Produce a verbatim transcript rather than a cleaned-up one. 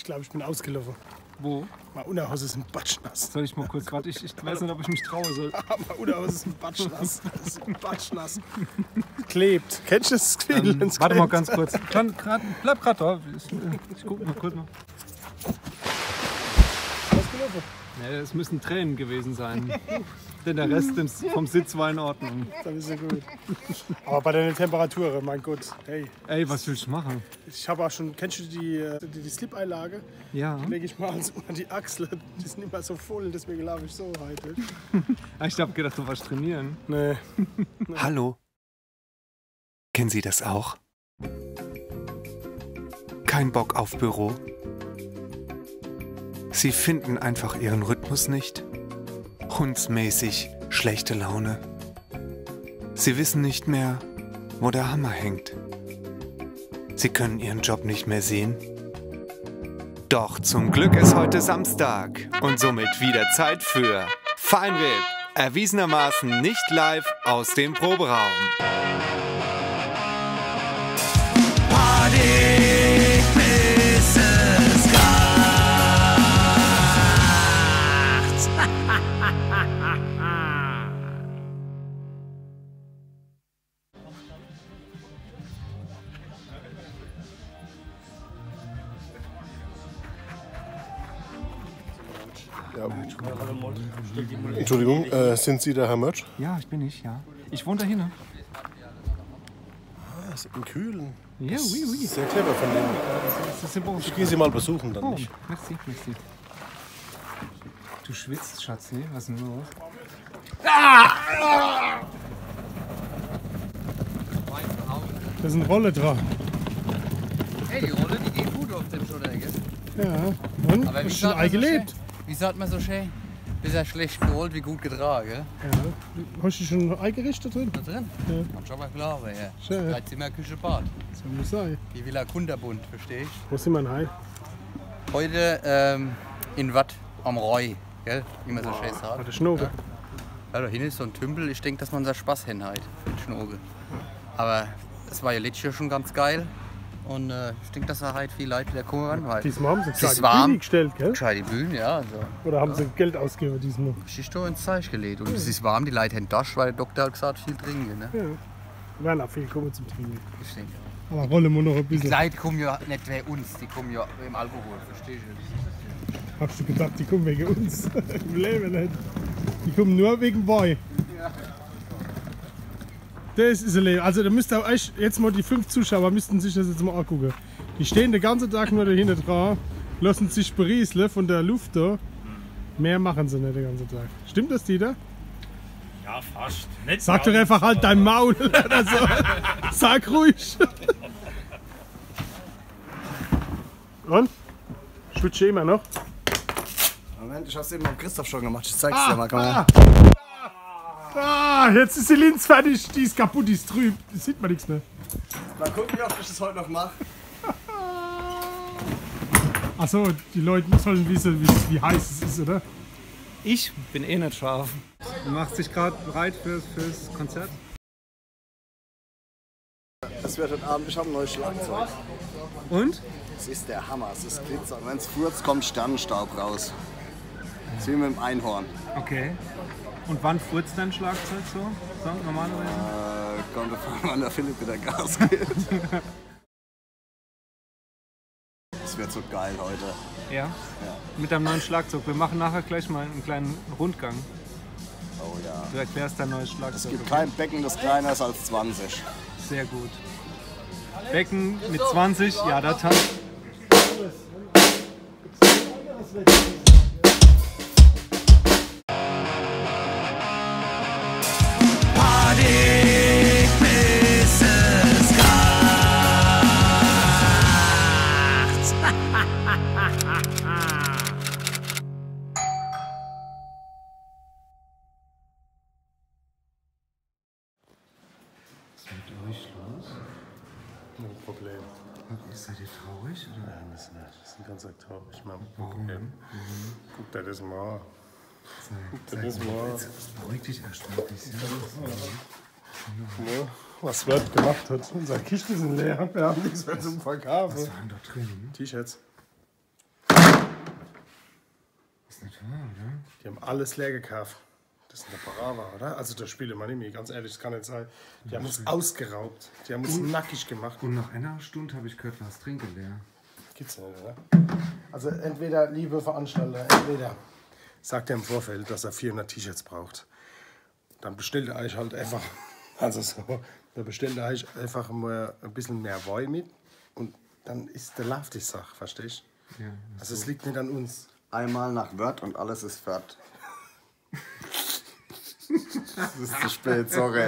Ich glaab, ich bin ausgelaafe. Wo? Mei Unnerhos is batschnass. Soll ich mol kurz, wart, ich, ich weiß net, ob ich mich traue soll. Mei Unnerhos is batschnass. Is batschnass. Klebt. Kennsch du des Gefühl, ähm, wenn's klebt? Wart mol ganz kurz. Kann grad, bleib grad do. Ich, ich guck mol kurz mol. Ausgelaafe? Nee, es müssen Träne gewese sei. Denn de Rest des, vum Sitz war in Ordnung. Dann is jo gut. Awwer bei de Temperature, mei Gott, hey. Ey, was willsch du mache? Ich hab aa schun, kennsch du die, äh, die, die Slip-Einlage? Ja. Die leg ich mol als unner die Achsel. Die sin immer so voll, deswege laaf ich so heit. Ah, ich hab gedacht, du warscht trainiere. Nee. Hallo. Kennen Sie das auch? Kein Bock auf Büro? Sie finden einfach Ihren Rhythmus nicht? Hundsmäßig schlechte Laune? Sie wissen nicht mehr, wo der Hammer hängt. Sie können Ihren Job nicht mehr sehen. Doch zum Glück ist heute Samstag und somit wieder Zeit für Fine R I P, erwiesenermaßen nicht live aus dem Proberaum. Ja. Entschuldigung, äh, sind Sie der Herr Mötsch? Ja, ich bin ich, ja. Ich wohne da hinten. Ah, ist in Kühlen. Ja, oui, oui. Sehr clever von Ihnen. Das ist, das ist ein Bonbon. Ich gehe Sie mal besuchen dann. Oh, nicht? Merci, merci. Du schwitzt, Schatzi. Was ist denn los? Ah! Da ist eine Rolle dran. Hey, die Rolle, die geht gut auf dem Schotter, gell? Ja. Und? Aber wie sagt man so schön? Hast du schon eingelebt? Wie sagt man so schön? Besser schlecht gerollt wie gut getragen, gell? Ja. Hast du schon eingerichtet drin? Da drin? Ja. Kannst du aber glauben, ja. Schön. Drei Zimmer, Küche, Bad. So muss sein. Die Villa Kunterbunt, verstehst? Wo sind wir denn heute? Heute, ähm, in Watt am Rhoi, gell? Wie man so schön sagt. Boah, der Schnoke. Ja. Ja, da hinten ist so ein Tümpel. Ich denk, dass man da Spaß hin hat, für den Schnoke. Aber es war ja letztes Jahr schon ganz geil. Und, äh, ich denk, dass da halt viele Leute wieder kommen werden, weil diesmal haben sie es ist gescheit warm. Bühne gestellt, gell? Gescheite Bühne, ja. Also, oder haben sie Geld ausgegeben diesmal? Geschichte ins Zeug gelegt. Und es ist warm, die Leute haben Dasch, weil der Doktor hat gesagt, viel trinken, ne? Ja. Werden auch viel kommen zum Trinken. Ich denke auch. Aber rollen wir noch ein bisschen. Die Leute kommen ja nicht wegen uns, die kommen ja wegen Alkohol, verstehst du? Hast du gedacht, die kommen wegen uns? Im Leben nicht. Die kommen nur wegen Boy. Ja. Das ist ein Leben. Also da müsst ihr euch jetzt mal, die fünf Zuschauer müssten sich das jetzt mal angucken. Die stehen den ganzen Tag nur da hinten dran, lassen sich berieseln von der Luft da. Mehr machen sie nicht den ganzen Tag. Stimmt das, Dieter? Ja, fast. Nicht ganz, aber sag doch einfach, halt dein Maul. Oder so. Sag ruhig. Und? Schwitzt du immer noch? Moment, ich hab's eben mit Christoph schon gemacht. Ich zeig's dir mal. Komm her. Ah, jetzt ist die Linse fertig. Die ist kaputt, die ist trüb. Da sieht man nichts mehr. Mal gucken, wie oft ich das heute noch mach. Ach so, die Leute sollen wissen, wie, wie heiß es ist, oder? Ich bin eh nicht scharf. Du machst dich grad bereit fürs, fürs Konzert? Es wird heute Abend, ich hab ein neues Schlagzeug. Und? Es ist der Hammer, es ist Glitzer. Und wenn's furzt, kommt Sternenstaub raus. Das ist wie mit dem Einhorn. Okay. Und wann furzt dein Schlagzeug so? So normalerweise? Äh, kommt davon, wann der Philipp wieder Gas gibt. Es wird so geil heute. Ja? Ja. Mit deinem neuen Schlagzeug. Wir machen nachher gleich mal einen kleinen Rundgang. Oh ja. Du erklärst dein neues Schlagzeug. Es gibt kein Becken, das kleiner ist als zwanzig. Sehr gut. Becken mit zwanzig, ja, da tanzt. Was ist mit euch los? No problem. Seid ihr traurig, oder? Nein, wir sind nicht. Wir sind ganz arg traurig. Warum? Guck dir das mal an. Guck dir das mal an. Jetzt beruhig dich erst mal ein bisschen. Ne? Was Word gemacht hat. Unsere Kisten sind leer. Wir haben nichts mehr zum Verkaufen. Was war denn da drin? T-Shirts. Ist net wahr, oder? Die haben alles leer gekauft. Das ist eine Parade, oder? Also da spiele man nicht mehr, ganz ehrlich, das kann nicht sein. Die haben uns ausgeraubt. Die haben uns nackig gemacht. Und nach einer Stunde habe ich gehört, war das Trinkgeld leer. Gibt's nicht, oder? Also entweder, liebe Veranstalter, entweder sagt er im Vorfeld, dass er vierhundert T-Shirts braucht. Dann bestellt er euch halt einfach, also so, dann bestellt er euch einfach mal ein bisschen mehr Wein mit und dann ist der Lauf die Sache, verstehst du? Ja. Also es liegt nicht an uns. Einmal nach Wörth und alles ist fort. Das ist zu spät, sorry.